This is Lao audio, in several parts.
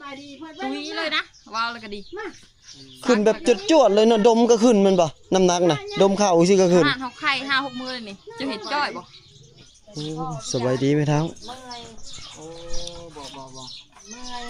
ตุยเลยนะ ว้าวแล้วก็ดี มา ขึ้นแบบจวดๆเลยเนาะ ดมก็ขึ้นแม่นบ่ น้ำหนักนะ ดมข้าวซื่อก็ขึ้น ขนาดเฮาไข่ห้าหกมื้อเลยนี่ จะเห็นจ้อยบ่ โอ้ สบายดีแม่เฒ่า เมื่อย โอ้ บ่ บ่ บ่ เมื่อย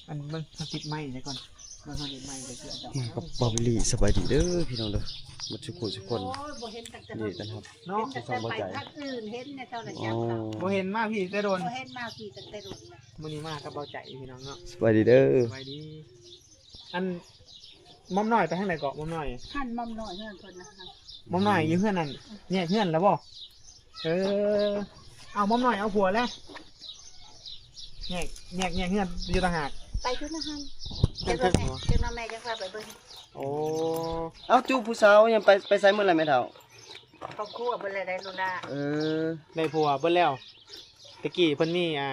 อันเบิ่ง เฮาติดไม้ไว้ก่อน เบิ่ง เฮาติดไม้ไว้เพื่อจะ มากับบ่าวบิลลี่ สบายดีเด้อพี่น้องเด้อ หมดทุกคนทุกคน โอ้ย บ่เห็นตั้งแต่ นี่นะครับ เนาะ เห็นตั้งแต่ไปทางอื่น เห็นในโทรศัพท์เขา อ๋อ บ่เห็นมาพี้แต่โดน บ่เห็นมาพี้ตั้งแต่โดนแล้ว มื้อนี้มากับบ่าวใจพี่น้องเนาะ สบายดีเด้อ สบายดี อัน ม่อมน้อยไปทางใดเกาะ ม่อมน้อย หั่นม่อมน้อยเฮือนเพิ่นนะ ม่อมน้อยอยู่เฮือนนั่น แยกเฮือนแล้วบ่ เออ เอาม่อมน้อยเอาผัวแล้ว แยก แยก แยกเฮือนอยู่ต่างหาก ไปอยู่ต่างหาก เดี๋ยวแม่ เดี๋ยวแม่จะพาไปเบิ่ง โอ้ เอ้า จูผู้สาวยังไป ไปไสหมดแล้วแม่เฒ่า ครอบครัวเพิ่นแล้วได้ลูกหลาน เออ ได้ผัวเบิดแล้ว ตะกี้เพิ่นมี อ่า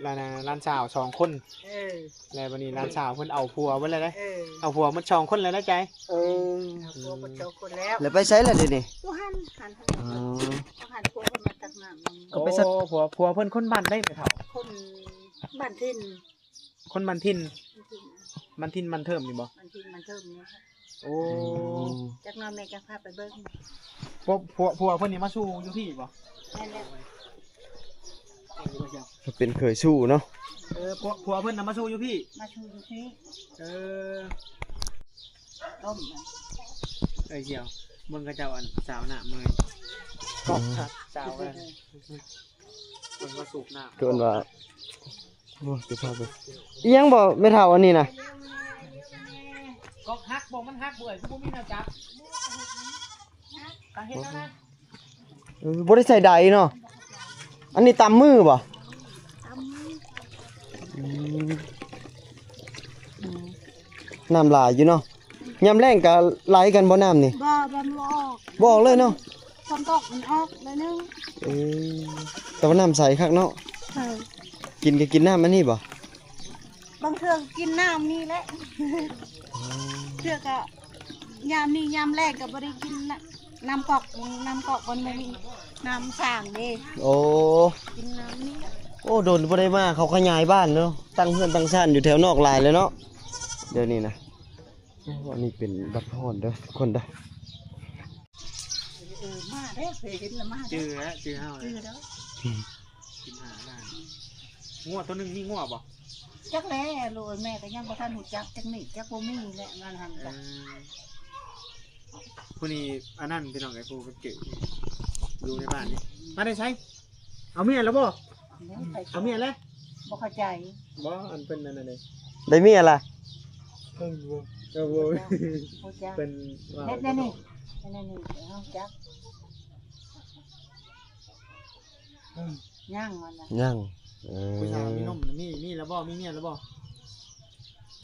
หลาน หลานสาวสองคน เออ แล้วบัดนี้หลานสาวเพิ่นเอาผัวเบิดแล้วเด้ เออ เอาผัวหมดสองคนแล้วนะใจ เออ เอาผัวหมดสองคนแล้ว แล้วไปไสล่ะเดี๋ยวนี้ อยู่หั่น หั่น หั่น อ๋อ หั่น ผัวเพิ่นมาตักน้ำ ก็ไปสัก โอ้ ผัว ผัวเพิ่นคนบ้านใดแม่เฒ่า คนบ้านถิ่น คนบ้านถิ่น บ้านถิ่น บ้านถิ่นบ้านเทิมนี่บ่ บ้านถิ่นบ้านเทิมนี่ โอ้ อืม จักหน่อยแม่จะพาไปเบิ่ง ผัว ผัว ผัวเพิ่นนี่มาสู่อยู่พี้บ่ แม่นแล้ว เป็นเขยสู่เนาะ เออ ผัว ผัวเพิ่นน่ะมาสู่อยู่พี้ มาสู่อยู่พี้ เออ ต้มนะ เอ้ยเสี่ยว เบิ่งเขาเจ้าอันสาวน้ำเลย ก็ อืม สาวเลย เพิ่นมาสูบน้ำ เพิ่นว่า โอ้ย สิพาไป อีหยังบ่แม่เฒ่าอันนี้นะ ก็หักบ่ มันหักบ่ คือบ่มีแนวจับ ก็เฮ็ดเท่านั้น เออ บ่ได้ใส่ใดเนาะ อันนี้ตำมือบ่ ตำมือ อืม น้ำหลายอยู่เนาะ ยามแล้งก็ไหลกันบ่น้ำนี่ บ่ บ่ บ่ออก บ่ออกเลยเนาะ ฝนตกมันออกหน่อยนึง เออ แต่ว่าน้ำใสคักเนาะ เออ กินก็กินน้ำอันนี้บ่ บางเทื่อก็กินน้ำนี่แหละ อ๋อ เทื่อก็ ยามนี้ยามแล้งก็บ่ได้กินน้ำ น้ำก๊อก น้ำก๊อกมันบ่มี น้ำสร้างเด้ โอ้ กินน้ำนี่แหละ โอ้ โดนบ่ได้มา เขาขยายบ้านเนาะ ตั้งเฮือนตั้งซานอยู่แถวนอกหลายแล้วเนาะ เดี๋ยวนี้นะ โอ้ อันนี้เป็นบัดฮอดเด้อทุกคนเด้อ เออ มาเด้อ เคยเห็นแล้วมาเด้อ จื้อแล้ว จื้อเฮาแล้ว จื้อแล้ว อืม กินหาหน้า งัวตัวหนึ่งมีงัวบ่ จักแหละลูกเอ้ย แม่ก็ยังบ่ทันรู้จักจักนี่ จักบ่มีแหละ งานหั่น เอ จ้ะ อ ผู้นี้อันนั้นพี่น้องไอ้ผู้เก็บอยู่ในบ้านนี่ มาได้ไส เอาเมียแล้วบ่ เอาเมียแล้ว บ่เข้าใจ บ่ อันเป็นอันนั้นเด้ ได้เมียละ เออ บ่ เออ บ่ บ่จัก เป็นว่า เฮ็ดแนวนี้ เฮ็ดแนวนี้ เฮาจัก เออ ยังมันน่ะ ยัง เออ ผู้สาวมีนมน่ะ มี มีแล้วบ่ มีเมียแล้วบ่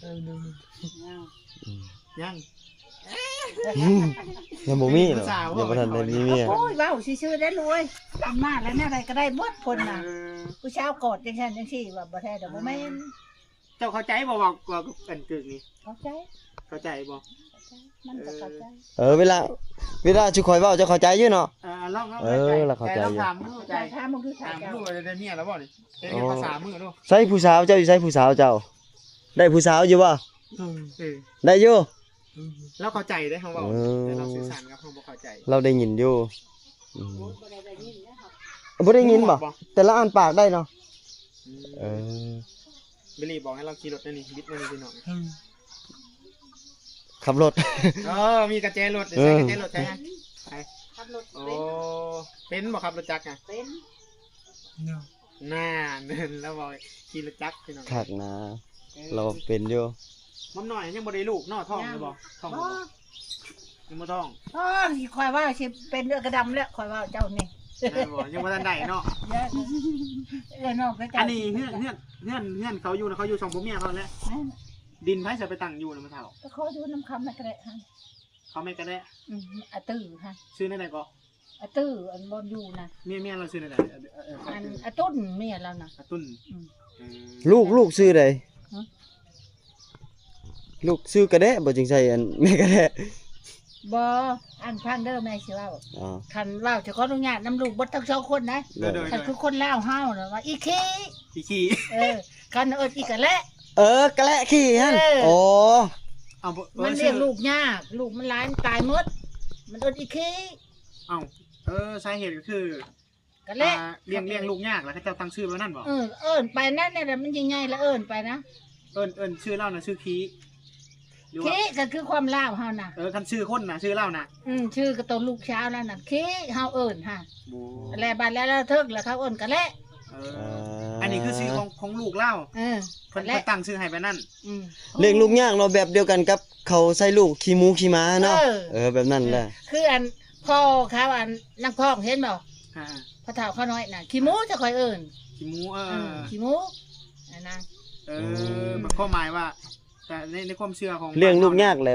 เออ ยัง อืม ยัง ยังบ่มีเนาะ ผู้สาว ยังบ่ทันได้มีเมีย โอ้ย เว้าซื่อๆ ได้ลูกเอ้ย อำนาจแล้วแนวใดก็ได้หมดคนน่ะ เออ ผู้สาวกอดจังซั่นจังซี่ ว่าบ่แท้ดอก บ่แม่น เจ้าเข้าใจบ่ เว้า เว้ากับอันกึกนี่ เข้าใจ เข้าใจบ่ เข้าใจ มันก็เข้าใจ เออ เวลา เวลาสุข่อยเว้าเจ้าเข้าใจอยู่เนาะ เออ ลอง ลอง เออ เข้าใจ ลาวเข้าใจอยู่ แต่ลองถามดู ใจ ถามมึงดู ถาม ถามดู ว่าได้เมียแล้วบ่นี่ เฮ็ด อ๋อ ภาษามือดู ใส่ผู้สาวเจ้าอยู่ ใส่ผู้สาวเจ้า ได้ผู้สาวอยู่บ่ เออ เออ ได้อยู่ เออ ลาวเข้าใจเด้ เฮาเว้า เออ แต่ลาวสื่อสารกับเฮาบ่เข้าใจ ลาวได้ยินอยู่ อืม บ่ได้ยินบ่ บ่ได้ยินบ่ บ่ แต่ลาวอ่านปากได้เนาะ อืม เออ บิลลี่บอกให้ลาวขี่รถแนวนี้ บิดแนวนี้พี่น้อง อืม ขับรถ เออ มีกระแจรถ เออ ใส่กระแจรถใส่ฮะ ใส่ ขับรถ โอ้ เป็น เป็นบ่ขับรถจักรอะ เป็น เนาะ น่า ลาวบอกขี่รถจักรพี่น้อง คักนะ เออ ลาวเป็นอยู่ ม่อมน้อยยังบ่ได้ลูกเนาะ ท้องแล้วบ่ ยัง ท้องแล้วบ่ บ่ ยังบ่ท้อง โอ้ย ข้อยว่าสิเป็นเลือดกระดำแล้ว ข้อยว่าเจ้านี่ แม่นบ่ ยังบ่ทันได้เนาะ เดี๋ยว เดี๋ยวน้องไปจับ อันนี้เฮือน เฮือน เฮือน เฮือนเขาอยู่นะ เขาอยู่สองผัวเมียเขาแหละ แม่น ดินไผสิไปตั้งอยู่นะแม่เฒ่า ไปขออยู่นำเขาแม่กะแดะหั่น เขาแม่กะแดะ อืม อาตื้อหั่น ชื่อแนวใดเกาะ อาตื้อ อันบ่อนอยู่นะ เมีย เมียลาวชื่อแนวใด เออ เออ อัน อาตุ้น เมียลาวนะ อาตุ้น อืม เออ ลูก ลูกชื่อใด ฮะ ลูกชื่อกะแดะบ่ จึงใส่อันแม่กะแดะ ບໍ່ ອັນ ຟັງເດີ ແມ່ຊິເວົ້າ. ອໍ ຄັນເວົ້າ ຈະຂໍອະນຸຍາດນຳລູກເບິດທັງສອງຄົນນະ. ໂດຍ ໂດຍ ຄັນຄືຄົນລາວເຮົານະວ່າ ອີຂີ້ ອີຂີ້. ເອີ ຄັນເອີ້ນອີກະແລະ. ເອີ ກະແລະຂີ້ຫັ້ນ. ເອີ ໂອ້ ເອົາ ມັນລ້ຽງລູກຍາກ ລູກມັນຫຼາຍ ມັນຕາຍໝົດ ມັນເອີ້ນອີຂີ້. ເອົ້າ ເອີ ສາເຫດກໍຄື ກະແລະ ອ່າ ລ້ຽງ ລ້ຽງລູກຍາກ ແລ້ວເຂົາເຈົ້າຕັ້ງຊື່ແບບນັ້ນບໍ່? ເອີ ເອີ້ນໄປນັ້ນແຫຼະ ມັນໃຫຍ່ໆ ແລ້ວເອີ້ນໄປນະ. ເອີ້ນ ເອີ້ນຊື່ລາວນະຊື່ຂີ້ ຫຼືວ່າ ຂີ້ກໍຄືຄວາມລາວເຮົານະ. ເອີ ຄັນຊື່ຄົນນະ ຊື່ລາວນະ. ອືມ ຊື່ກໍຕົວລູກສາວລາວນະ ຂີ້ ເຮົາເອີ້ນຫາ. ແລ້ວບາດແລ້ວ ລາວເຖິກແລ້ວ ເຂົາເອີ້ນກະແລະ. ເອີ ເອີ ອັນນີ້ຄືຊື່ຂອງ ຂອງລູກລາວ. ເອີ ເພິ່ນ ກະແລະ ເພິ່ນຕັ້ງຊື່ໃຫ້ແບບນັ້ນ. ອືມ ລ້ຽງລູກຍາກເນາະ ແບບດຽວກັນກັບເຂົາໃສ່ລູກຂີ້ໝູຂີ້ໝາເນາະ. ເອີ ເອີ ແບບນັ້ນແຫຼະ. ເອີ ຄືອັນ ພໍ່ເຂົາ ອັນ ນາງພອງ ເຫັນບໍ່? ອ່າ ພໍ່ເຖົ້າຂ້ານ້ອຍນະ ຂີ້ໝູ ຈະຂ້ອຍເອີ້ນ ຂີ້ໝູ. ເອີ ເອີ ຂີ້ໝູ ອັນນະ. ເອີ ເອີ ມັນຄວາມໝາຍວ່າ ແຕ່ໃນ ໃນຄວາມເຊື່ອຂອງ ລ້ຽງລູກຍາກແຫຼະ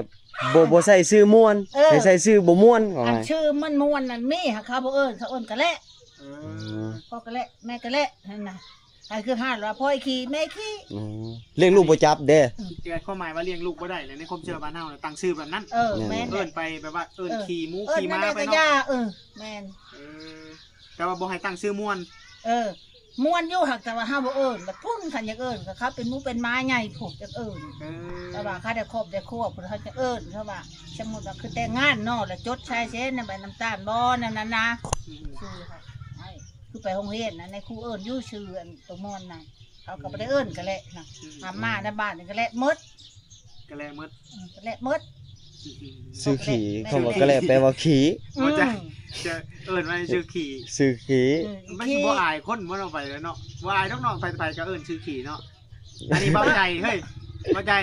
ບໍ່ ບໍ່ໃສ່ຊື່ມ່ວນ. ເອີ ໃຫ້ໃສ່ຊື່ບໍ່ມ່ວນ. ອັນຊື່ມັນມ່ວນນັ້ນມີ ຫາກເຂົາບໍ່ເອີ້ນ ເຂົາເອີ້ນກະແລະ. ເອີ ເອີ ພໍ່ກະແລະ ແມ່ກະແລະ ຫັ້ນນະ. ໃຫ້ຄືຮ້ານວ່າ ພໍ່ຂີ້ແມ່ຂີ້. ອືມ ລ້ຽງລູກບໍ່ຈັບເດ້. ອືມ ແຕ່ຄວາມໝາຍວ່າລ້ຽງລູກບໍ່ໄດ້ແຫຼະ ໃນຄວາມເຊື່ອບ້ານເຮົານະ ຕັ້ງຊື່ແບບນັ້ນ. ເອີ ແມ່ນ ແມ່ນ ເອີ້ນໄປແບບວ່າເອີ້ນ ເອີ ຂີ້ໝູ ຂີ້ໝາໄປເນາະ. ເອີ ແມ່ນ. ເອີ ແຕ່ວ່າບໍ່ໃຫ້ຕັ້ງຊື່ມ່ວນ. ເອີ ມ່ວນຢູ່ ຫາກແຕ່ວ່າເຮົາບໍ່ເອີ້ນ. ບັດພຸ້ນຄັນຢາກເອີ້ນ ກໍເຂົາເປັນໝູເປັນໝາໃຫຍ່ພຸ້ນ ຈັ່ງເອີ້ນ. ເອີ ແຕ່ວ່າເຂົາໄດ້ຄອບໄດ້ຄົວພຸ້ນ ເຂົາຈັ່ງເອີ້ນ. ເຂົາວ່າ ສົມມຸດວ່າຄືແຕ່ງງານເນາະ ແລ້ວຈົດໃສ່ເຊັນໃນໃບນ້ຳຕານບໍ່ ແນວນັ້ນນະ. ອືມ ຊື່ໃຫ້ ຄືໄປໂຮງຮຽນນະ ນາຍຄູເອີ້ນຢູ່ຊື່ອັນໂຕມ່ວນນະ. ເຂົາກໍບໍ່ໄດ້ເອີ້ນກະແລະນະ. ອືມ ຫາມາໃນບ້ານນີ້ກະແລະໝົດ ກະແລະໝົດ. ອືມ ກະແລະໝົດ. ອືມ ຊື່ຂີ້ ຄຳວ່າກະແລະແປວ່າຂີ້. ອືມ ບໍ່ ຈະ ຈະເອີ້ນວ່າຊື່ຂີ້ ຊື່ຂີ້. ອືມ ມັນຊິບໍ່ອາຍຄົນບໍ່ ເອົາໄປແລ້ວເນາະ. ບໍ່ອາຍດອກເນາະ ໃຜໆກໍເອີ້ນຊື່ຂີ້ເນາະ. ອັນນີ້ເບົາໃຈ ເຮີ້ຍ ເບົາໃຈ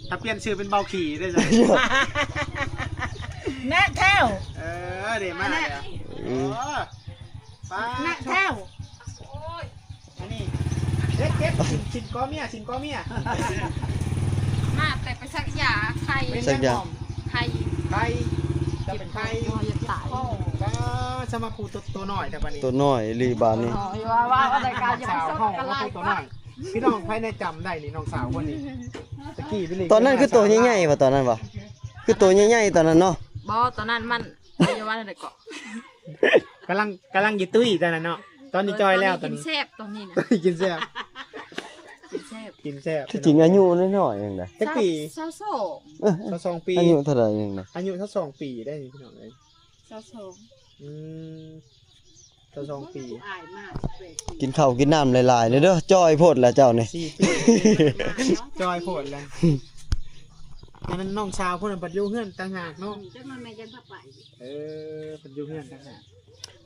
ຖ້າປ່ຽນຊື່ເປັນເບົາຂີ້ໄດ້. ນະແທ້ວ. ເອີ ເດ້ມາແລ້ວ. ອືມ ໂອ້ ປ້າ ນະແທ້ວ. ອັນນີ້ເກັບ ເກັບ ຊິນ ຊິນກໍເມຍ ຊິນກໍເມຍ. ມາແຕ່ໄປສັກຢາໄຂ່ ໄປສັກຢາ ໄຂ່ ໄຂ່ ຈະເປັນໄຂ່ ໂອ້ຍ ຕາຍ. ກໍສະມາພູໂຕ ໂຕນ້ອຍແທ້ບາດນີ້ ໂຕນ້ອຍອີ່ຫຼີບາດນີ້. ໂອ້ຍ ວ່າ ວ່າ ວ່າລາຍການ ຢ່າໄປສົນກັນຫຼາຍ ໂຕນ້ອຍ. ພີ່ນ້ອງໃຜແນ່ຈຳໄດ້ນີ້ ນ້ອງສາວຄົນນີ້ ຕະກີ້ເປັນ ຕອນນັ້ນຄືໂຕໃຫຍ່ໆ ບໍ່ ຕອນນັ້ນບໍ່ ຄືໂຕໃຫຍ່ໆ ຕອນນັ້ນເນາະ. ບໍ່ ຕອນນັ້ນມັນ ອາຍຸປານໃດເກາະ ກຳລັງ ກຳລັງຊິຕຸ້ຍຕອນນັ້ນເນາະ. ຕອນນີ້ຈ່ອຍແລ້ວ ຕອນນີ້ກິນແຊບ ຕອນນີ້ນະ ກິນແຊບ ກິນແຊບ ກິນແຊບ. ທີ່ຈິງອາຍຸນ້ອຍໆ ຍັງໄດ ຈັກປີ? ຊາວສອງ ເອີ ຊາວສອງປີ. ອາຍຸເທົ່າໃດຍັງໄດ? ອາຍຸຊາວສອງປີໄດ໋ ພີ່ນ້ອງເອີຍ. ຊາວສອງ. ອືມ ຊາວສອງປີ. ກິນເຂົ້າກິນນ້ຳຫຼາຍໆ ເດີ ຈ່ອຍໂພດລະເຈົ້ານີ້ ສີ່ປີ ຈ່ອຍໂພດລະ. ອັນນັ້ນນ້ອງສາວພຸ້ນນະ ບັດຢູ່ເຮືອນຕ່າງຫາກເນາະ. ເອີ ເພິ່ນຢູ່ເຮືອນຕ່າງຫາກ.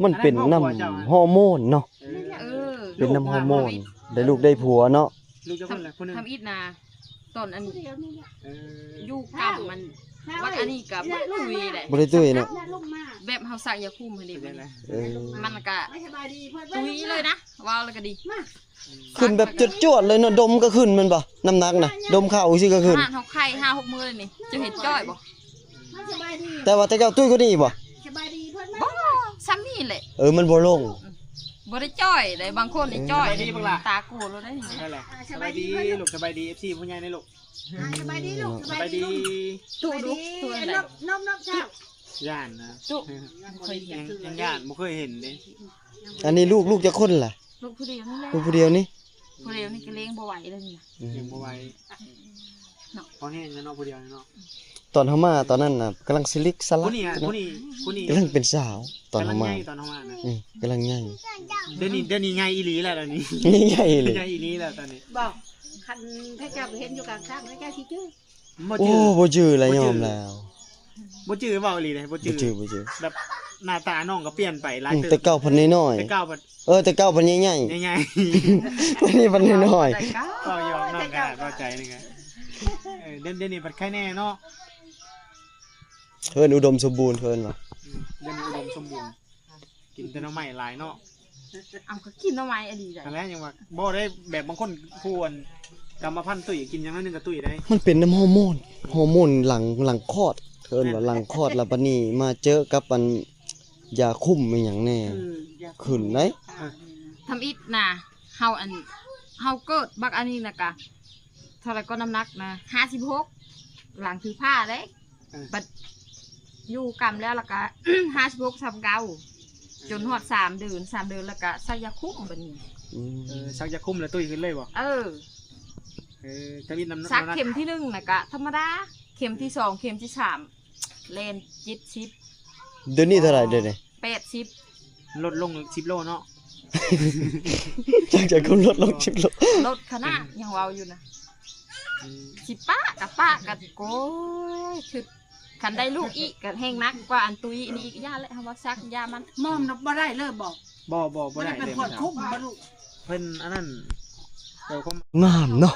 ມັນເປັນນຳຮໍໂມນເນາະ. ເອີ ເປັນນຳຮໍໂມນ ໄດ້ລູກໄດ້ຜົວເນາະ. ລູກຈັກຄົນລະ? ຜູ້ໜຶ່ງ. ທຳອິດນະ ຕອນອັນ ເອີ ຢູ່ກຳມັນ ວັດອັນນີ້ກໍບໍ່ໄດ້ຕຸ້ຍເດ້ ບໍ່ໄດ້ຕຸ້ຍເນາະ. ແບບເຮົາສັກຢາຄຸມຫັ້ນເດ້ ເອີ ມັນກໍຕຸ້ຍເລີຍນະ ເວົ້າແລ້ວກໍດີ. ຂຶ້ນແບບຈວດໆ ເລີຍເນາະ. ດົມກໍຂຶ້ນແມ່ນບໍ່? ນ້ຳໜັກນະ ດົມເຂົ້າຊື່ກໍຂຶ້ນ. ຂະໜາດເຮົາໄຂ່ຫ້າຫົກມື້ແລ້ວນີ້ ເຈົ້າເຫັນຈ້ອຍບໍ່? ແຕ່ວ່າແຕ່ເຈົ້າຕຸ້ຍກວ່ານີ້ບໍ່? ບໍ່ ສ່ຳນີ້ແຫຼະ. ເອີ ມັນບໍ່ລົງ. ອືມ ບໍ່ໄດ້ຈ້ອຍໃດ໋ ບາງຄົນນີ້ຈ້ອຍ ສະບາຍດີບັກຫຼ້າ ຕາໂກໂລດໄດ໋. ນັ້ນແຫຼະ ສະບາຍດີລູກ ສະບາຍດີ ເອຟຊີ ຜູ້ໃຫຍ່ໃນລູກ. ອ່າ ສະບາຍດີລູກ ສະບາຍດີ ສະບາຍດີ. ຕູ້ດຸ ຕູ້ໃດ ນອບ ນອບ ນອບ ຢ້ານນະ ຕູ້ ບໍ່ເຄີຍເຫັນ ຍັງຢ້ານ ບໍ່ເຄີຍເຫັນເດ້. ອັນນີ້ລູກ ລູກຈັກຄົນລະ? ລູກຜູ້ດຽວນີ້ແຫຼະ ລູກຜູ້ດຽວນີ້ ຜູ້ດຽວນີ້ກໍລ້ຽງບໍ່ໄຫວແລ້ວນີ້ນະ. ອືມ ລ້ຽງບໍ່ໄຫວເນາະ ພໍແຮງແລ້ວເນາະ ຜູ້ດຽວນີ້ເນາະ. ຕອນເຮົາມາຕອນນັ້ນນະ ກຳລັງສະລິກສະຫຼັກ ຜູ້ນີ້ ຜູ້ນີ້ ຜູ້ນີ້ກຳລັງເປັນສາວ ຕອນເຮົາມາ ກຳລັງໃຫຍ່ ຕອນເຮົາມານະ. ອືມ ກຳລັງໃຫຍ່. ດຽວນີ້ ດຽວນີ້ໃຫຍ່ອີ່ຫຼີແລ້ວ ດຽວນີ້ໃຫຍ່ອີ່ຫຼີ ໃຫຍ່ອີ່ຫຼີແລ້ວຕອນນີ້. ບອກ ຄັນເຂົາເຈົ້າໄປເຫັນຢູ່ກາງທາງ ເຂົາເຈົ້າຊິຈື່. ບໍ່ຈື່ ໂອ້ ບໍ່ຈື່ແລ້ວ ບໍ່ຈື່ ຍອມແລ້ວ ບໍ່ຈື່ ເວົ້າອີ່ຫຼີເດ້ ບໍ່ຈື່ ບໍ່ຈື່ ບໍ່ຈື່. ແບບໜ້າຕານ້ອງກໍປ່ຽນໄປຫຼາຍ ອືມ ເຕີບ. ແຕ່ເກົ່າພັນນ້ອຍໆ ແຕ່ເກົ່າພັນ ເອີ ແຕ່ເກົ່າພັນໃຫຍ່ໆ ໃຫຍ່ໆ ດຽວນີ້ພັນນ້ອຍໆ. ເວົ້າຢອກນ້ອງກໍໄດ້ ເວົ້າໃຈນີ້ກໍ ເອີ ດຽວ ດຽວນີ້ພັນໄຄແນ່ເນາະ. ເຮືອນອຸດົມສົມບູນ ເພິ່ນວ່າ. ອືມ ດຽວນີ້ອຸດົມສົມບູນ. ກິນແຕ່ໜໍ່ໄມ້ຫຼາຍເນາະ. ເອົາ ກໍກິນໜໍ່ໄມ້ອີ່ຫຼີໃດ໋. ຫັ້ນແຫຼະ ຍັງວ່າບໍ່ໄດ້ ແບບບາງຄົນຜູ້ອັນກຳມະພັນຕຸ້ຍ ກິນຫຍັງໜ້ອຍໜຶ່ງກໍຕຸ້ຍໄດ໋. ມັນເປັນນຳຮໍໂມນ ຮໍໂມນຫຼັງ ຫຼັງຄອດ ເອີ້ນວ່າຫຼັງຄອດ ແລ້ວບັດນີ້ມາເຈີກັບອັນຢາຄຸມອີ່ຫຍັງແດ່ ເອີ ຢາຄຸມ ຂຶ້ນໄດ໋. ອ່າ ທຳອິດນະ ເຮົາອັນ ເຮົາເກີດບັກອັນນີ້ນະກະ ເທົ່າໃດກໍນ້ຳໜັກນະ ຫ້າສິບຫົກ ຫຼັງຖືພາເດ້. ເອີ ບັດ ຢູ່ກຳແລ້ວ ແລ້ວກະ ຫ້າສິບຫົກ ຊາວເກົ້າ ຈົນຮອດສາມເດືອນ ສາມເດືອນ ແລ້ວກະສັກຢາຄຸມບັດນີ້. ອືມ ເອີ ສັກຢາຄຸມແລ້ວຕຸ້ຍຂຶ້ນເລີຍບໍ່? ເອີ ເອີ ທຳອິດນຳ ສັກເຂັມທີໜຶ່ງນະກະທຳມະດາ ເຂັມທີສອງ ເຂັມທີສາມ ແລ່ນເຈັດສິບ. ດຽວນີ້ເທົ່າໃດດຽວນີ້? ແປດສິບ. ລົດລົງສິບໂລເນາະ. ຈັກຈະຄົນລົດລົງສິບໂລ. ລົດຂະໜາດຍັງເວົ້າຢູ່ນະ. ອືມ ຊິປະກະປະກະ ໂອ້ຍ ຄິດ ຄັນໄດ້ລູກອີກກະແຮງໜັກກວ່າອັນຕຸ້ຍນີ້ອີກ. ຢ່າແຫຼະ ເຮົາວ່າສັກ ຢ່າມັນ. ໝໍນະບໍ່ໄດ້ເລີຍບໍ່? ບໍ່ ບໍ່ ບໍ່ໄດ້ເລີຍ. ເພິ່ນຄວບຄຸມບໍ່ລູກ? ເພິ່ນອັນນັ້ນ ເອີ ຄວາມງາມເນາະ.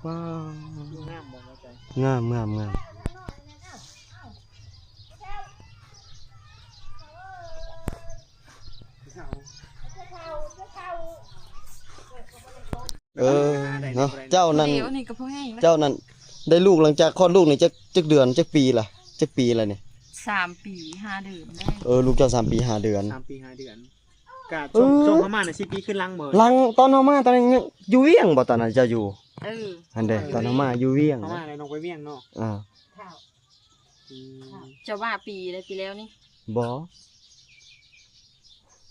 ວ້າວ ງາມບໍ່? ງາມ ງາມ ງາມ. ເອີ ເນາະ ເຈົ້ານັ້ນ ເຈົ້ານັ້ນໄດ້ລູກ ຫຼັງຈາກຄອດລູກນີ້ຈັກ ຈັກເດືອນ ຈັກປີລະ ຈັກປີລະນີ້? ສາມປີຫ້າເດືອນໄດ້. ເອີ ລູກເຈົ້າສາມປີຫ້າເດືອນ. ສາມປີຫ້າເດືອນ. ກະ ເອີ ຊ່ວງ ຊ່ວງເຮົາມາໃນສິບປີຂຶ້ນຫຼັງບໍ່? ຫຼັງ ຕອນເຮົາມາຕອນນັ້ນຢູ່ວຽງບໍ່? ຕອນນັ້ນເຈົ້າຢູ່ ເອີ ຫັ້ນເດ້. ຕອນເຮົາມາຢູ່ວຽງ ເຮົາມາແລ້ວນ້ອງໄປວຽງເນາະ. ອ່າ ອືມ ເຈົ້າວ່າປີໃດ ປີແລ້ວນີ້? ບໍ່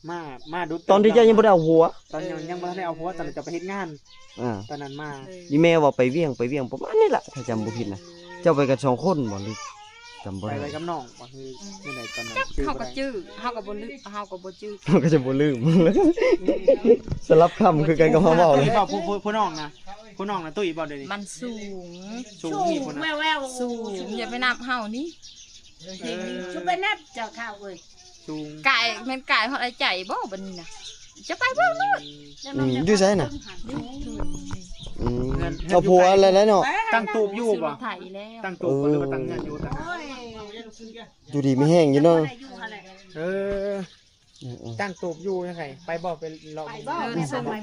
ມາ ມາດຸ ຕອນທີ່ເຈົ້າຍັງບໍ່ໄດ້ເອົາຜົວ. ຕອນຍັງ ເອີ ຍັງບໍ່ທັນໄດ້ເອົາຜົວ ຕອນນັ້ນເຈົ້າໄປເຮັດງານ. ອ່າ ຕອນນັ້ນມາ ອີ່ແມ່ວ່າໄປວຽງ ໄປວຽງປະມານນີ້ລະ ຖ້າຈຳບໍ່ຜິດນະ. ເຈົ້າໄປກັນສອງຄົນບໍ່ ຫຼືຈຳບໍ່ໄດ້? ໄປ ໄປກັບນ້ອງບໍ່ ຄື ອືມ ແນວໃດຕອນນັ້ນ? ເຮົາກະຈື່ ເຮົາກະບໍ່ລືມ ເຮົາກະບໍ່ຈື່ ເຮົາກະຈະບໍ່ລືມ. ສະຫຼັບຄຳຄືກັນກັບເຮົາເວົ້າເລີຍ. ຜູ້ ຜູ້ ຜູ້ນ້ອງນະ ຜູ້ນ້ອງນະຕຸ້ຍບໍ່ດຽວນີ້? ມັນສູງ ສູງອີກພຸ້ນນະ ສູງ ຢ່າໄປນັບເຮົານີ້. ເອີ ຊຸໄປນັບເຈົ້າທ້າວເອີຍ ສູງ ກາຍ ແມ່ນກາຍຮອດໄອໃຈບໍ່ບັດນີ້ນະ? ຈະໄປເບິ່ງໂລດ. ອືມ ຢູ່ໃສນະ? ຢູ່ ອືມ ເອົາຜົວແລ້ວເນາະ. ຕັ້ງຕູບຢູ່ບໍ່? ຕັ້ງຕູບບໍ່ ຫຼືວ່າຕັ້ງເຮືອນຢູ່? ຢູ່ດີມີແຮງຢູ່ເນາະ. ເອີ ຕັ້ງຕູບຢູ່ຈັ່ງໃດ ໄປບໍ່? ໄປເລາະ ໄປບໍ່?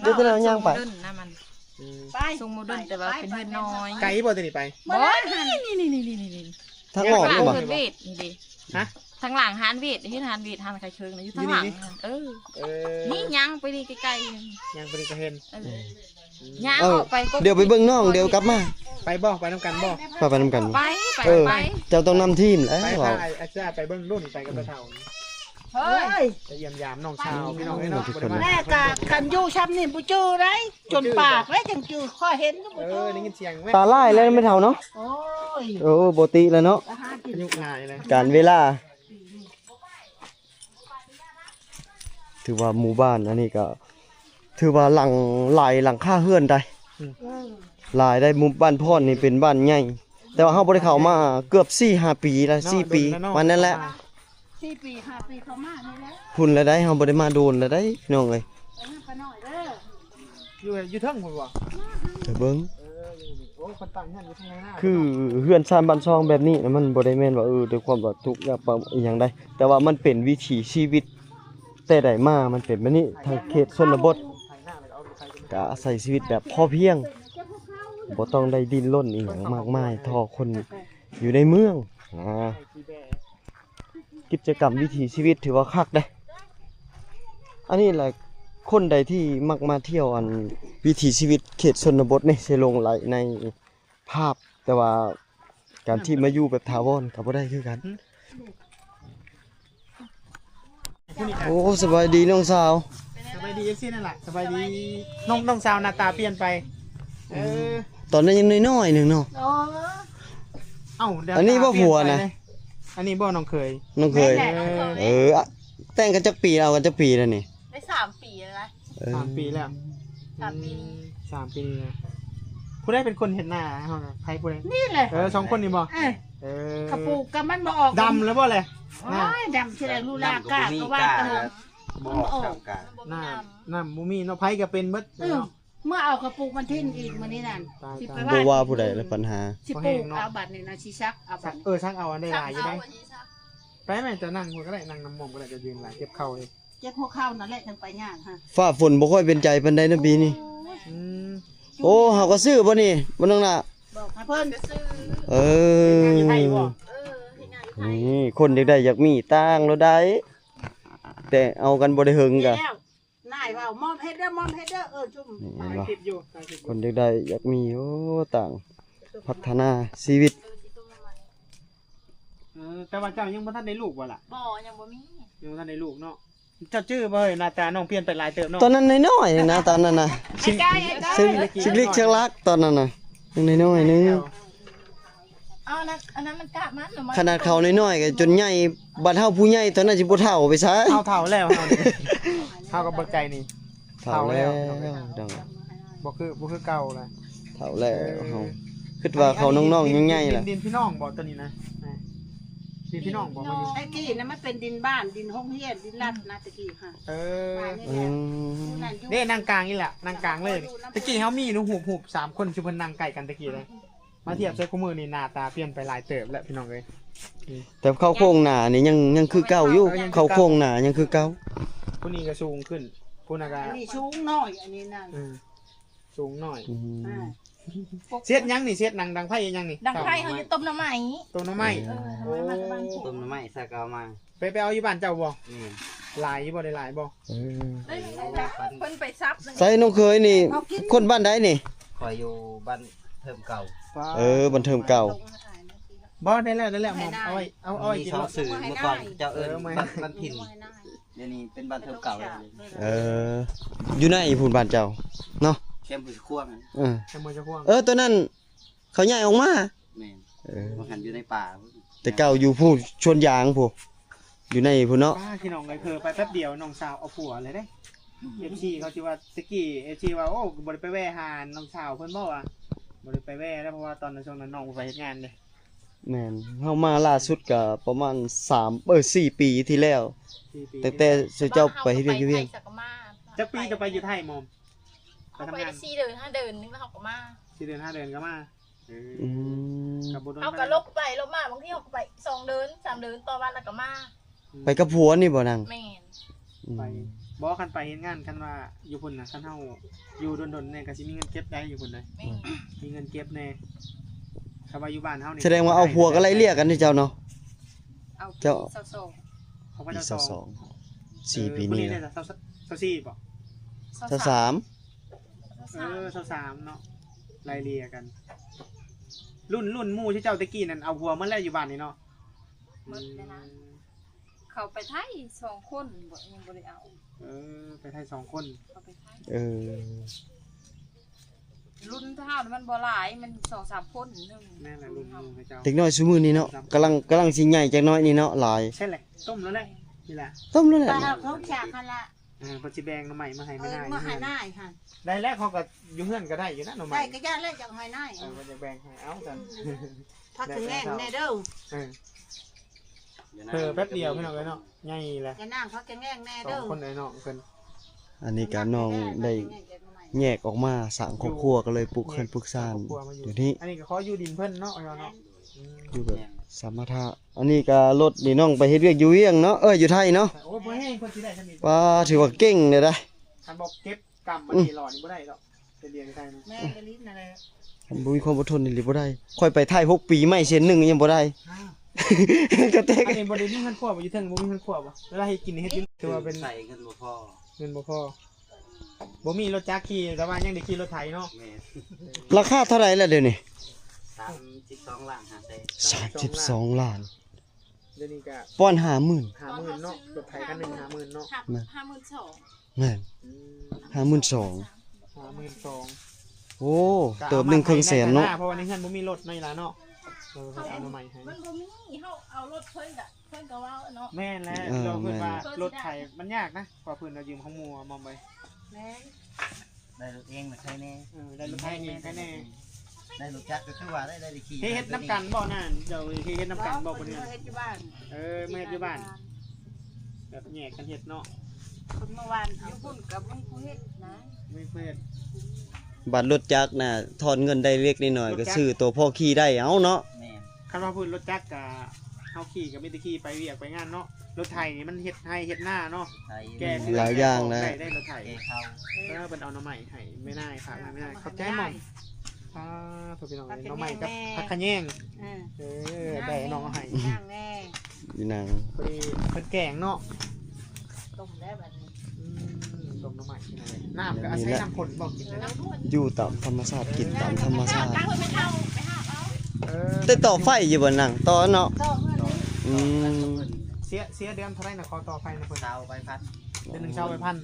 ເດີນ ເດີນ ເດີນ ຍ່າງໄປ ອືມ ໄປ ສົ່ງໂມເດີນ ແຕ່ວ່າເປັນເຮືອນນ້ອຍ. ໄກບໍ່ຕົວນີ້ໄປ? ບໍ່ ນີ້ໆໆໆ ທາງອອກນີ້ບໍ່? ເວດນີ້ເດ. ຮະ? ທາງຫຼັງຮ້ານເວດ ເຫັນຮ້ານເວດ ຮ້ານຂາຍເຄື່ອງນະ ຢູ່ທາງຫຼັງ. ນີ້ ນີ້ ນີ້ ເອີ ເອີ ນີ້ຍ່າງໄປນີ້ໃກ້ໆ ຍ່າງໄປນີ້ກະເຫັນ. ເອີ ຍ່າງອອກໄປ ດຽວໄປເບິ່ງນ້ອງ ດຽວກັບມາ. ໄປບໍ່? ໄປນຳກັນບໍ່? ໄປ ໄປນຳກັນ. ໄປ ໄປ ເອີ ໄປ ເຈົ້າຕ້ອງນຳທີມແຫຼະ. ໄປ ໄປ ອ້າຍເສືອ ໄປເບິ່ງລຸ້ນ ໄປກັບຕາເຖົ້າ. ເຮີ້ຍ ໄປຢ້ຽມຢາມນ້ອງສາວ ພີ່ນ້ອງເອີຍເນາະ. ແມ່ກະຄັນຢູ່ຊ່ຳນີ້ບໍ່ຈື່ໄດ໋ ຈົນປາກແລ້ວຈັ່ງຈື່ ຂ້ອຍເຫັນຢູ່ບໍ່ຈື່. ເອີ ໄດ້ຍິນສຽງແມ່ ຕາຫຼາຍແລ້ວແມ່ເຖົ້າເນາະ. ໂອ້ຍ ເອີ ບໍ່ຕິແລ້ວເນາະ ອາຍຸຫຼາຍແລ້ວ ການເວລາ. ຖືວ່າໝູ່ບ້ານອັນນີ້ກະ ຖືວ່າຫຼັງ ຫຼາຍຫຼັງຄາເຮືອນໄດ໋. ອືມ ຫຼາຍໄດ໋. ໝູ່ບ້ານພອນນີ້ເປັນບ້ານໃຫຍ່ ແຕ່ວ່າເຮົາບໍ່ໄດ້ເຂົ້າມາເກືອບສີ່ຫ້າປີແລ້ວ ເນາະ ສີ່ປີ ດົນແລ້ວເນາະ ປານນັ້ນແຫຼະ. ສີ່ປີຫ້າປີເຂົ້າມານີ້ແຫຼະ ພຸ້ນແລ້ວໄດ໋. ເຮົາບໍ່ໄດ້ມາດົນແລ້ວໄດ໋ ພີ່ນ້ອງເອີຍ. ໄປນຳປ້ານ້ອຍເດີ ຢູ່ ຢູ່ເທິງພຸ້ນບໍ່? ໄປເບິ່ງ. ເອີ ຢູ່ນີ້ ໂອ້ ເພິ່ນຕັ້ງເຮືອນຢູ່ທາງໃນນາ. ຄືເຮືອນຊານບ້ານຊ່ອງແບບນີ້ນະ ມັນບໍ່ໄດ້ແມ່ນວ່າ ເອີ ດ້ວຍຄວາມວ່າທຸກຍາກປານຫຍັງໃດ໋ ແຕ່ວ່າມັນເປັນວິຖີຊີວິດ ແຕ່ໃດມາມັນເປັນແບບນີ້. ທາງເຂດຊົນນະບົດກະອາໄສຊີວິດແບບພໍພຽງ ບໍ່ຕ້ອງໄດ້ດີ້ນລົນອີ່ຫຍັງມາກມາຍ ທໍ່ຄົນຢູ່ໃນເມືອງນະ. ກິດຈະກຳວິຖີຊີວິດຖືວ່າຄັກເດ້. ອັນນີ້ແຫຼະ ຄົນໃດທີ່ມັກມາທ່ຽວອັນວິຖີຊີວິດເຂດຊົນນະບົດນີ້ ຊິຫຼົງໄຫຼໃນພາບ ແຕ່ວ່າການທີ່ມາຢູ່ແບບຖາວອນກະບໍ່ໄດ້ຄືກັນ. ໂອ້ ສະບາຍດີນ້ອງສາວ. ສະບາຍດີ ເອັຟຊີ ນັ້ນລະ ສະບາຍດີ. ນ້ອງ ນ້ອງສາວໜ້າຕາປ່ຽນໄປ. ເອີ ຕອນນັ້ນຍັງນ້ອຍໆໜຶ່ງເນາະ. ເອີ ເອົ້າ ອັນນີ້ບໍ່ຜົວນະ? ອັນນີ້ບໍ່ນ້ອງເຂີຍ? ນ້ອງເຂີຍ. ແມ່ນແຫຼະ ເອີ ແຕ່ງກັນຈັກປີ ເອົາກັນຈັກປີແລ້ວນີ້? ໄດ້ສາມປີແລ້ວນະ. ເອີ ສາມປີແລ້ວ. ສາມປີ ອືມ ສາມປີນະ. ຜູ້ໃດເປັນຄົນເຮັດນາໃຫ້ເຮົານະ? ໃຜຜູ້ໃດ? ນີ້ແຫຼະ. ເອີ ສອງຄົນນີ້ບໍ່? ເອີ ເອີ ເຂົາປູກກະມັນບໍ່ອອກ ດຳແລ້ວບໍ່ແລະ? ໂອ້ຍ ນາ ດຳຊິໄດ້ ລູກຫຼານກ້າກະວ່າ ບໍ່ອອກ ມັນບໍ່ອອກ ນ້ຳ ນ້ຳບໍ່ມີເນາະ. ໃຜກະເປັນເບິດ. ເອີ ເນາະ ເມື່ອເອົາເຂົາປູກມັນຖິ້ມອີກມື້ນີ້ນັ້ນ. ຕາຍ ຊິໄປ ຕາຍ ວ່າ ບໍ່ວ່າຜູ້ໃດລະ ບັນຫາ ຊິປູກເອົາບັດນີ້ນະ ຊິສັກເອົາບັດນີ້. ເອີ ສັກເອົາ ອັນໃດຫຼາຍຢູ່ໃດ໋. ໄປແມ່ ຈະນັ່ງພຸ້ນກະໄດ້ ນັ່ງນຳໝ່ອມກະໄດ້ ຈະຢືນຫຼາຍ ເຈັບເຂົ່າເດ້. ເຈັບຫົວເຂົ່ານັ້ນແຫຼະ ຈັ່ງໄປຍາກຫັ້ນ. ຟ້າຝົນບໍ່ຄ່ອຍເປັນໃຈປານໃດນະປີນີ້. ໂອ້ຍ ອືມ ໂອ້ ເຮົາກະຊື້ບໍ່ນີ້ ບໍ່ນ້ອງລະ? ບອກໃຫ້ເພິ່ນ. ເອີ ນີ້ຄົນຢາກໄດ້ຢາກມີ ຕ່າງໂລດໄດ໋ ແຕ່ເອົາກັນບໍ່ໄດ້ເຫິງກະ. ນາຍເວົ້າ ມອມເຮັດເດີ ມອມເຮັດເດີ. ເອີ ຈຸ້ມ ນີ້ເຫັນບໍ່ ຄລິບຢູ່ ຄົນຢາກໄດ້ຢາກມີ. ໂອ້ ຕ່າງພັດທະນາຊີວິດ. ເອີ ແຕ່ວ່າເຈົ້າຍັງບໍ່ທັນໄດ້ລູກບໍ່ລະ? ບໍ່ ຍັງບໍ່ມີ ຍັງບໍ່ທັນໄດ້ລູກເນາະ. ເຈົ້າຈື່ບໍ່ເອີຍ ໜ້າຕານ້ອງປ່ຽນໄປຫຼາຍເຕີບເນາະ. ຕອນນັ້ນນ້ອຍໆນະ ຕອນນັ້ນນະ ຊິ ຊິລິກຊິລັກ ຕອນນັ້ນນະ ຍັງນ້ອຍໆໜຶ່ງ. ເອົາ ອັນນັ້ນ ອັນນັ້ນມັນກະມັນ ຂະໜາດເຂົານ້ອຍໆກໍຈົນໃຫຍ່ ບັດເຮົາຜູ້ໃຫຍ່ຕອນນັ້ນຊິບໍ່ເຖົ້າໄປໃສ. ເຮົາເຖົ້າແລ້ວ ເຮົານີ້ ເຮົາກັບບັກໃຈນີ້ ເຖົ້າແລ້ວ ເຖົ້າແລ້ວ ບໍ່ຄື ບໍ່ຄືເກົ່າລະ ເຖົ້າແລ້ວ. ເອີ ເຮົາຄິດວ່າເຂົານ້ອງໆຍັງໃຫຍ່ລະ. ດິນ ດິນພີ່ນ້ອງບໍ່ ໂຕນີ້ນະ? ດີພີ່ນ້ອງບໍ່ມາຢູ່? ແຕ່ກີ້ນະ ມັນເປັນດິນບ້ານ ດິນໂຮງຮຽນ ດິນລັດນະ ແຕ່ກີ້ຫັ້ນ. ເອີ ບ້ານນີ້ແຫຼະ ອືມ ຢູ່ນັ້ນຢູ່ ເດ້ ນັ່ງກາງນີ້ແຫຼະ ນັ່ງກາງເລີຍ. ແຕ່ກີ້ເຮົາມີຮູບ ຮູບສາມຄົນ ຊຸມເພິ່ນນັ່ງໃກ້ກັນແຕ່ກີ້ເລີຍ. ມາທຽບໃສ່ຄູ່ມື້ນີ້ ໜ້າຕາປ່ຽນໄປຫຼາຍເຕີບແລ້ວ ພີ່ນ້ອງເອີຍ. ແຕ່ເຂົ້າໂຄງໜ້ານີ້ຍັງ ຍັງຄືເກົ່າຢູ່ ເອີ ຍັງຄືເກົ່າ ເຂົ້າໂຄງໜ້າຍັງຄືເກົ່າ. ຜູ້ນີ້ກໍສູງຂຶ້ນ ຜູ້ນັ້ນກໍ ອັນນີ້ສູງໜ້ອຍ ອັນນີ້ນະ ເອີ ສູງໜ້ອຍ ອືມ ອ່າ ເຮັດຫຍັງນີ້? ເຮັດໜັງດັງໄຟເຮັດຫຍັງນີ້? ດັງໄຟເຮົາຢູ່ຕົ້ມໜໍ່ໄມ້ ຕົ້ມໜໍ່ໄມ້. ເອີ ໂອ້ ຕົ້ມໜໍ່ໄມ້ ໃສ່ກໍເອົາມາ ໄປ ໄປເອົາຢູ່ບ້ານເຈົ້າບໍ່? ແມ່ນ. ຫຼາຍຢູ່ບໍ່? ໄດ້ຫຼາຍບໍ່? ເອີ ເພິ່ນໄປສັບ. ໃສ່ນ້ອງເຂີຍນີ້ ຄົນບ້ານໃດນີ້? ຂ້ອຍຢູ່ບ້ານເທີມເກົ່າ. ເອີ ບ້ານເທີມເກົ່າ. ບໍ່ ໄດ້ແລ້ວ ໄດ້ແລ້ວ ມອມ ເອົາໄວ້ ເອົາ ເອົາໄວ້ກິນ ມີສອງຊື່ ເມື່ອກ່ອນເຈົ້າເອີ້ນ ເອີ ບ້ານ ບ້ານຖິ່ນ. ດຽວນີ້ເປັນບ້ານເທີມເກົ່າແລ້ວ. ເອີ ຢູ່ໃນພຸ້ນບ້ານເຈົ້າເນາະ ແຄມຫ້ວຍຊະຄວາງ. ເອີ ແຄມຫ້ວຍຊະຄວາງ. ເອີ ໂຕນັ້ນເຂົາຍ້າຍອອກມາ. ແມ່ນ. ເອີ ວ່າຫັ້ນຢູ່ໃນປ່າ ແຕ່ເກົ່າຢູ່ພູສວນຢາງພຸ້ນ ຢູ່ໃນພຸ້ນເນາະ. ປ້າ ພີ່ນ້ອງເອີຍ ເຜີໄປແປັບດຽວນ້ອງສາວເອົາຜົວເລີຍເດ້. ເອັຟຊີເຂົາຊິວ່າ ຕະກີ້ເອັຟຊີວ່າ ໂອ້ ບໍ່ໄດ້ໄປແວ່ຫານ້ອງສາວເພິ່ນບໍ່ ວ່າບໍ່ໄດ້ໄປແວ່ແລ້ວ ເພາະວ່າຕອນນັ້ນ ຊ່ວງນັ້ນນ້ອງໄປເຮັດງານເດ້. ແມ່ນ ເຮົາມາລ່າສຸດກໍປະມານສາມ ເອີ ສີ່ປີທີ່ແລ້ວ ສີ່ປີ ຕັ້ງແຕ່ເຈົ້າໄປເຮັດວຽກຢູ່ວຽງ. ຈັກປີຈະໄປຢູ່ໄທມອມ? ເຮົາໄປໄດ້ສີ່ເດືອນຫ້າເດືອນໜຶ່ງ ແລ້ວເຮົາກໍມາ. ສີ່ເດືອນຫ້າເດືອນກໍມາ. ເອີ ອືມ ກໍບໍ່ດົນ ເຮົາກໍຫຼົບໄປຫຼົບມາ ບາງທີເຮົາກໍໄປສອງເດືອນສາມເດືອນຕໍ່ວັນ ແລ້ວກໍມາ. ອືມ ໄປກັບຜົວນີ້ບໍ່ນາງ? ແມ່ນ. ອືມ ໄປ ບໍ່ ຄັນໄປເຮັດງານ ຄັນວ່າຢູ່ພຸ້ນນະ ຄັນເຮົາຢູ່ດົນໆແດ່ກໍຊິມີເງິນເກັບໄດ້ຢູ່ພຸ້ນເດ້. ແມ່ນ. ມີເງິນເກັບແດ່. ຄັນວ່າຢູ່ບ້ານເຮົານີ້ ສະແດງວ່າເອົາຜົວກໍໄລ່ເລ່ຍກັນເດ້ເຈົ້າເນາະ. ເອົາ ເຈົ້າ ປີຊາວສອງ ເອົາປີຊາວສອງ ສີ່ປີນີ້. ເອີ ຊາວສີ່ບໍ່? ຊາວສາມ. ຊາວສາມ ເອີ ຊາວສາມເນາະ ໄລ່ເລ່ຍກັນ. ລຸ້ນ ລຸ້ນໝູ່ເຈົ້າແຕ່ກີ້ນັ້ນເອົາຜົວໝົດແລ້ວຢູ່ບ້ານນີ້ເນາະ. ໝົດແລ້ວນະ ອືມ ເຂົາໄປໄທສອງຄົນ ບໍ່ ຍັງບໍ່ໄດ້ເອົາ. ເອີ ໄປໄທສອງຄົນ. ເຂົາໄປໄທ. ເອີ ລຸ້ນເຮົາມັນບໍ່ຫຼາຍ ມັນສອງສາມຄົນໜຶ່ງ. ແມ່ນແຫຼະ ລຸ້ນເຮົາ ລຸ້ນເຂົາເຈົ້າ ເດັກນ້ອຍຊຸມື້ນີ້ເນາະ ກຳລັງ ກຳລັງຊິໃຫຍ່ຈັກໜ້ອຍນີ້ເນາະ ຫຼາຍ. ໃຊ່ແຫຼະ ຕົ້ມແລ້ວແຫຼະ ນີ້ລະ ຕົ້ມແລ້ວແຫຼະ. ປາເຮົາເຂົາຈາກຫັ້ນລະ. ເອີ ເພິ່ນຊິແບ່ງໜໍ່ໄມ້ມາໃຫ້ແມ່ນາຍ ເອີ ມາໃຫ້ນາຍຫັ້ນ. ໄດ້ແລ້ວ ເຂົາກໍຢູ່ເຮືອນກໍໄດ້ຢູ່ນະໜໍ່ໄມ້. ໄດ້ກໍຢ່າແລ້ວ ຢາກໃຫ້ນາຍ. ເອີ ເພິ່ນຢາກແບ່ງໃຫ້ ເອົາຊັ້ນ. ອືມ ຜັກຂະແຍງແດ່ເດີ. ເອີ ເອີ ແປັບດຽວພີ່ນ້ອງເອີຍເນາະ ໃຫຍ່ແລ້ວ. ຢ່ານາງຜັກຂະແຍງແດ່ເດີ ສອງຄົນເອີຍເນາະເພິ່ນ. ອັນນີ້ກໍນ້ອງໄດ້ແຍກອອກມາສ້າງຄອບຄົວ ກໍເລີຍປຸກເຮືອນປຸກຊານ ດຽວນີ້. ອັນນີ້ກໍຂໍຢູ່ດິນເພິ່ນເນາະ ເນາະ ອືມ ຢູ່ແບບສຳມະທະ. ອັນນີ້ກໍລົດນີ້ນ້ອງໄປເຮັດວຽກຢູ່ວຽງເນາະ ເອີ ຢູ່ໄທເນາະ. ໂອ້ ບໍ່ແຮງເພິ່ນຊິໄດ້ຊຳນີ້. ວ້າ ຖືວ່າເກັ່ງເດ້. ຄັນບໍ່ເກັບກຳມັນ ອືມ ນີ້ຫຼໍ່ນີ້ບໍ່ໄດ້ດອກ ໄປລຽນໄທນະ. ແມ່ນອີ່ຫຼີນັ້ນແຫຼະ ຄັນບໍ່ມີຄວາມອົດທົນອີ່ຫຼີບໍ່ໄດ້. ຂ້ອຍໄປໄທຫົກປີ ໄມ້ເສັ້ນໜຶ່ງຍັງບໍ່ໄດ້. ອ້າວ ກະແຕກ. ອັນນີ້ບໍ່ໄດ້ມີເຮືອນຄົວບໍ່? ຢູ່ເທິງບໍ່ມີເຮືອນຄົວບໍ່? ເວລາເຮັດກິນນີ້ເຮັດຢູ່ ຖືວ່າເປັນ ໃຊ້ເງິນບໍ່ພໍ ເງິນບໍ່ພໍ. ບໍ່ມີລົດຈັກຂີ່ ແຕ່ວ່າຍັງໄດ້ຂີ່ລົດໄຖເນາະ. ແມ່ນ. ລາຄາເທົ່າໃດລະດຽວນີ້? ສາມສິບສອງລ້ານຫ້າແສນ. ສາມສິບສອງລ້ານ. ດຽວນີ້ກະປະມານຫ້າໝື່ນ ຫ້າໝື່ນເນາະ. ລົດໄຖຄັນໜຶ່ງຫ້າໝື່ນເນາະ. ຫ້າ ຫ້າໝື່ນສອງ. ແມ່ນ. ອືມ ຫ້າໝື່ນສອງ. ຫ້າໝື່ນສອງ. ໂອ້ ເຕີບໜຶ່ງເຄິ່ງແສນເນາະ. ເພາະວ່າໃນເຮືອນບໍ່ມີລົດເນາະ ອີ່ຫຼ້າເນາະ. ເອີ ເຂົາເອົາມາໃໝ່ໃຫ້. ມັນບໍ່ມີ ເຮົາເອົາລົດເພິ່ນກະ ເພິ່ນກໍເວົ້າເນາະ. ແມ່ນແຫຼະ. ເອີ ເພິ່ນວ່າ ແມ່ນ ລົດໄຖມັນຍາກນະ ກວ່າເພິ່ນເອົາຢືມຂອງໝູ່ມອມໄປ. ແມ່ນ. ໄດ້ລົດເອງນະໄຄແນ່. ເອີ ໄດ້ລົດໄຄແນ່ ໄຄແນ່. ໄດ້ລົດຈັກກໍຄືວ່າໄດ້ ໄດ້ຂີ່. ເຮັດນຳກັນບໍ່ນະ? ເຈົ້າເຮັດນຳກັນບໍ່ຄົນນີ້? ເຮັດຢູ່ບ້ານ. ເອີ ມາເຮັດຢູ່ບ້ານ ແບບແຍກກັນເຮັດເນາະ. ຄົນເມື່ອວານຢູ່ພຸ້ນກໍບໍ່ມີຜູ້ເຮັດນະ. ບໍ່ມີຜູ້ເຮັດ. ບັດລົດຈັກນະ ທອນເງິນໄດ້ເລັກໄດ້ໜ້ອຍ ກໍຊື້ໂຕພໍຂີ່ໄດ້ເອົາເນາະ. ແມ່ນ. ຄັນວ່າເພິ່ນລົດຈັກກະເຮົາຂີ່ກະມີແຕ່ຂີ່ໄປວຽກໄປງານເນາະ. ລົດໄຖນີ້ມັນເຮັດໄຮ່ເຮັດນາເນາະ. ແກ່ເຮືອນ ຫຼາຍຢ່າງນະ ແກ່ຂອງໄດ້ລົດໄຖ. ເອີ ເພິ່ນເອົາໜໍ່ໄມ້ໃຫ້ແມ່ນາຍ ຝາກໄວ້ແມ່ນາຍ. ຂອບໃຈໝໍ. ອ່າ ໂທ້ ພີ່ນ້ອງເອີຍ ໜໍ່ໄມ້ກັບຜັກຂະແຍງ. ເອີ ເອີ ໄດ້ນ້ອງເອົາໃຫ້. ອີນາງ ພໍດີເພິ່ນແກງເນາະ. ຕົ້ມແລ້ວບັດນີ້. ອືມ ຕົ້ມໜໍ່ໄມ້. ນ້ຳກໍອາໄສນ້ຳຝົນບໍ່ກິນນະ? ຢູ່ຕາມທຳມະຊາດ ກິນຕາມທຳມະຊາດ. ໄດ້ຕໍ່ໄຟຢູ່ບໍ່ນາງ? ຕໍ່ເນາະ. ອືມ ເສຍ ເສຍເດືອນເທົ່າໃດນະ? ຂໍຕໍ່ໄຟນະເພິ່ນ ຊາວປາຍພັນ ເດືອນໜຶ່ງຊາວປາຍພັນ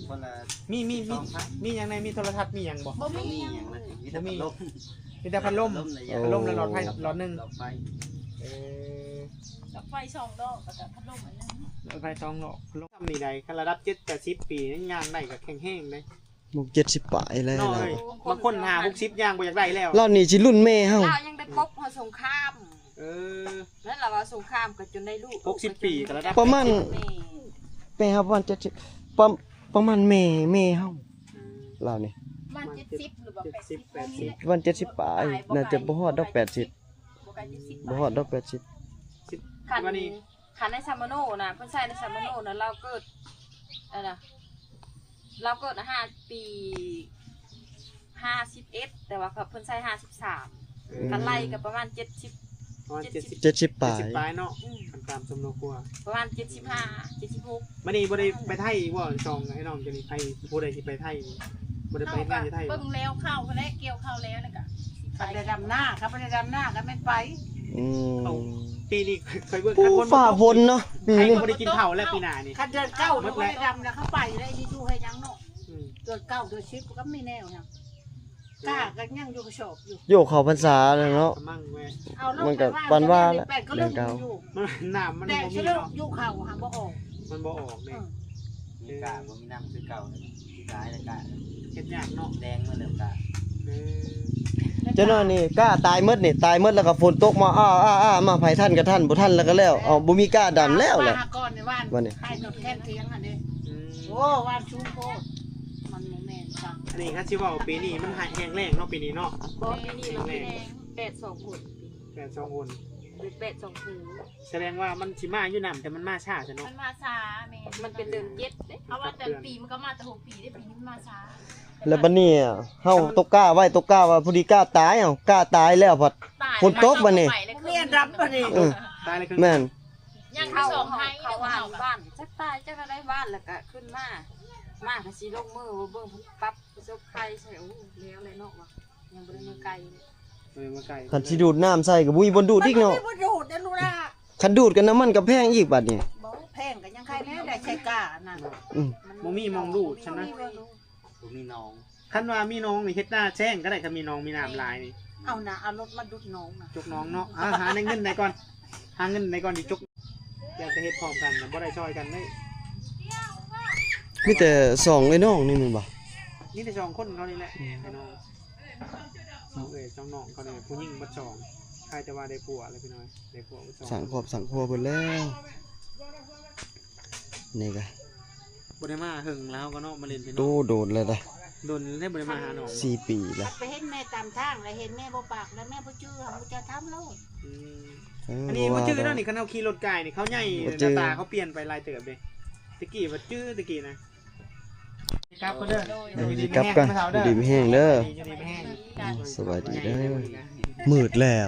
ຄົນລະ ມີ ມີ ມີ ສອງພັນ ມີຫຍັງແດ່? ມີໂທລະທັດ ມີຫຍັງບໍ່? ບໍ່ມີ ບໍ່ມີຫຍັງນະ ມີແຕ່ພັດລົມ ເອີ ມີແຕ່ພັດລົມ ພັດລົມ ແລະ ຫຼອດໄຟ ໂອ້ ຫຼອດໜຶ່ງ ຫຼອດໄຟ ເອີ ຫຼອດໄຟສອງດອກ ແລ້ວກໍພັດລົມອັນໜຶ່ງ ຫຼອດໄຟສອງດອກ ພັດລົມ ຊ່ຳນີ້ໃດ ຄັນລະດັບເຈັດແປດສິບປີ ຍັງຍ່າງໄດ້ກໍແຂງແຮງເດ້. ຫົກເຈັດສິບປາຍແລ້ວ ເນາະ ເອີຍ ບາງຄົນຫ້າຫົກສິບຍ່າງບໍ່ຢາກໄດ້ແລ້ວ ລາວນີ້ຊິລຸ້ນແມ່ເຮົາ ລາວຍັງໄດ້ປົກຮອດສົງຄາມ ເອີ ແລ້ວລາວວ່າສົງຄາມກໍຈົນໄດ້ລູກ ຫົກສິບປີກໍລະດັບ ປະມານ ແມ່ເຮົາປະມານເຈັດສິບ ປະ ປະມານແມ່ ແມ່ເຮົາ ອືມ ລາວນີ້ ປະມານເຈັດສິບ ຫຼືວ່າແປດສິບ ແປດສິບ ປະມານເຈັດສິບປາຍ ໜ້າຈະບໍ່ຮອດດອກແປດສິບ ບໍ່ຮອດດອກແປດສິບ ຄັນ ຄັນໃນສຳມະໂນນະ ເພິ່ນໃຊ້ໃນສຳມະໂນນະ ລາວເກີດ ອັນນະ ລາວເກີດຫ້າປີ ຫ້າສິບເອັດ ແຕ່ວ່າເພິ່ນໃຊ້ຫ້າສິບສາມ ເອີ ຄັນໄລ່ກໍປະມານເຈັດສິບ ປະມານເຈັດສິບ ເຈັດສິບປາຍ ເຈັດສິບປາຍເນາະ ອືມ ຄັນຕາມສຳມະໂນຄົວ ປະມານເຈັດສິບຫ້າ ເຈັດສິບຫົກ ມື້ນີ້ບໍ່ໄດ້ໄປໄທບໍ່? ຊ່ອງໄອ້ນ້ອງຈະນີ້ ໃຜຜູ້ໃດຊິໄປໄທ ບໍ່ໄດ້ໄປເຮັດງານຢູ່ໄທບໍ່? ເບິ່ງແລ້ວເຂົ້າພຸ້ນແຫຼະ ກ່ຽວເຂົ້າແລ້ວນະກະ ຄັນໄດ້ດຳນາ ຄັນບໍ່ໄດ້ດຳນາກໍແມ່ນໄປ ອືມ ເອົ້າ ປີນີ້ຂ້ອຍເບິ່ງ ໂອ້ ຟ້າຝົນເນາະ ປີນີ້ ບໍ່ໄດ້ກິນເຂົ້າແລ້ວປີໜ້ານີ້ ຄັນເດືອນເກົ້າບໍ່ໄດ້ດຳນາ ເຂົາໄປແລ້ວ ຊິຢູ່ເຮັດຫຍັງເນາະ ອືມ ເດືອນເກົ້າເດືອນສິບກໍມີແນວຫຍັງ ກ້າກໍຍັງຢູ່ກະສອບຢູ່ ໂຍກເຂົ້າພັນສາແລ້ວເນາະ ມັນກໍປານວ່າແຫຼະ ເດືອນເກົ້າ ມັນ ນ້ຳມັນບໍ່ມີເນາະ ຢູ່ເຂົ້າຫາບໍ່ອອກ ມັນບໍ່ອອກເດ້ ເອີ ມີກ້າບໍ່ມີນ້ຳຄືເກົ່າ ຊິຕາຍແລ້ວກ້າ ເຮັດຍາກເນາະ ແດງໝົດແລ້ວກ້າ ເອີ ຈັກໜ້ອຍນີ້ກ້າຕາຍໝົດນີ້ ຕາຍໝົດແລ້ວກໍຝົນຕົກມາ ອ້າໆໆ ມາ ໃຜທັນກໍທັນ ບໍ່ທັນແລ້ວກໍແລ້ວ ເອົາ ບໍ່ມີກ້າດັນແລ້ວແຫຼະ ວ່າກ່ອນນີ້ວ່າ ບັດນີ້ ໃຫ້ໜົດແຄມທຽງຫັ້ນເດ້ ອືມ ໂອ້ ວ່າສູງໂພດ ມັນບໍ່ແມ່ນຊ້ຳ ອັນນີ້ຄັນຊິເວົ້າປີນີ້ມັນແຫ້ງແລ້ງເນາະ ປີນີ້ເນາະ ບໍ່ ປີນີ້ມັນແຫ້ງແລ້ງ ແປດສອງຫົນ ແປດສອງຫົນ ແປດສອງຫົນ ສະແດງວ່າມັນຊິມາຢູ່ນຳ ແຕ່ມັນມາຊ້າຊະເນາະ ມັນມາຊ້າ ແມ່ນ ມັນເປັນເດືອນເຈັດເດ້ ເພາະວ່າແຕ່ລະປີມັນກໍມາແຕ່ຫົກປີເດ້ ປີນີ້ມັນມາຊ້າ ແລ້ວບັດນີ້ເຮົາຕົກກ້າໄວ້ ຕົກກ້າໄວ້ພໍດີກ້າຕາຍ ເອົ້າ ກ້າຕາຍແລ້ວພັດຝົນຕົກບັດນີ້ ມີອັນດັບບັດນີ້ ເອີ ຕາຍແລ້ວ ແມ່ນ ຍັງສອງໄຮ່ ເຂົາວ່າຢູ່ບ້ານ ຈັກຕາຍຈັກໄດ້ ບ້ານແລ້ວກໍຂຶ້ນມາ ມາກໍຊິລົງມືເບິ່ງ ປັບ ປະສົບໄພໃສ່ ໂອ້ ແລ້ວແຫຼະເນາະວ່າ ຍັງບໍ່ໄດ້ເມືອໄກ ບໍ່ໄດ້ເມືອໄກ ຄັນຊິດູດນ້ຳໃສ່ກໍບໍ່ມີບ່ອນດູດອີກເນາະ ມັນບໍ່ມີບ່ອນດູດເດ້ລູກຫຼ້າ ຄັນດູດກໍນ້ຳມັນກໍແພງອີກບັດນີ້ ບໍ່ແພງກໍຍັງໃຄແນ່ ໄດ້ໃສ່ກ້າອັນນັ້ນ ອືມ ມັນບໍ່ມີໝ່ອງດູດຊັ້ນນະ ບໍ່ມີບ່ອນດູດ ບໍ່ມີໜອງ ຄັນວ່າມີໜອງນີ້ເຮັດນາແຊງກໍໄດ້ ຄັນມີໜອງມີນ້ຳຫຼາຍນີ້ ເອົານະ ເອົາລົດມາດຸດໜອງນະ ຈົກໜອງເນາະ ເອົາ ຫາໄດ້ເງິນໄດ້ກ່ອນ ຫາເງິນໄດ້ກ່ອນຊິຈົກ ຢາກຈະເຮັດພ້ອມກັນນະ ບໍ່ໄດ້ຊ່ອຍກັນເດ້ ມີແຕ່ສອງເອື້ອຍນ້ອງນີ້ແມ່ນບໍ່? ມີແຕ່ສອງຄົນເຂົານີ້ແຫຼະ ອືມ ເອື້ອຍນ້ອງ ສອງເອື້ອຍສອງນ້ອງເຂົານີ້ ຜູ້ຍິງເບິດສອງ ຄາຍແຕ່ວ່າໄດ້ຜົວແລ້ວພີ່ນ້ອງ ໄດ້ຜົວເບິດສອງ ສ້າງຄອບສ້າງຄົວເບິດແລ້ວ ນີ້ກະ ບໍ່ໄດ້ມາເຫິງແລ້ວກໍເນາະ ມາຫຼິ້ນພີ່ນ້ອງ ໂຕໂດນແລ້ວເດ້ ໂດນແລ້ວບໍ່ໄດ້ມາຫານ້ອງ ສີ່ປີແລ້ວ ໄປເຫັນແມ່ຕາມທາງ ແລ້ວເຫັນແມ່ບໍ່ປາກ ແລ້ວແມ່ບໍ່ຈື່ ເຮົາບໍ່ຈັກຖາມໂລດ ອືມ ເອີ ອັນນີ້ບໍ່ຈື່ເນາະ ນີ້ຄັນເຮົາຂີ່ລົດກາຍນີ້ ເຂົາໃຫຍ່ ບໍ່ຈື່ ໜ້າຕາເຂົາປ່ຽນໄປຫຼາຍເຕີບເດ້ ແຕ່ກີ້ບໍ່ຈື່ ແຕ່ກີ້ນະ ກັບເດີ ໂດຍ ຢູ່ດີມີແຮງ ຢູ່ດີມີແຮງເດີ ຢູ່ດີມີແຮງ ສະບາຍດີເດີ ມືດແລ້ວ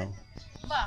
ບໍ່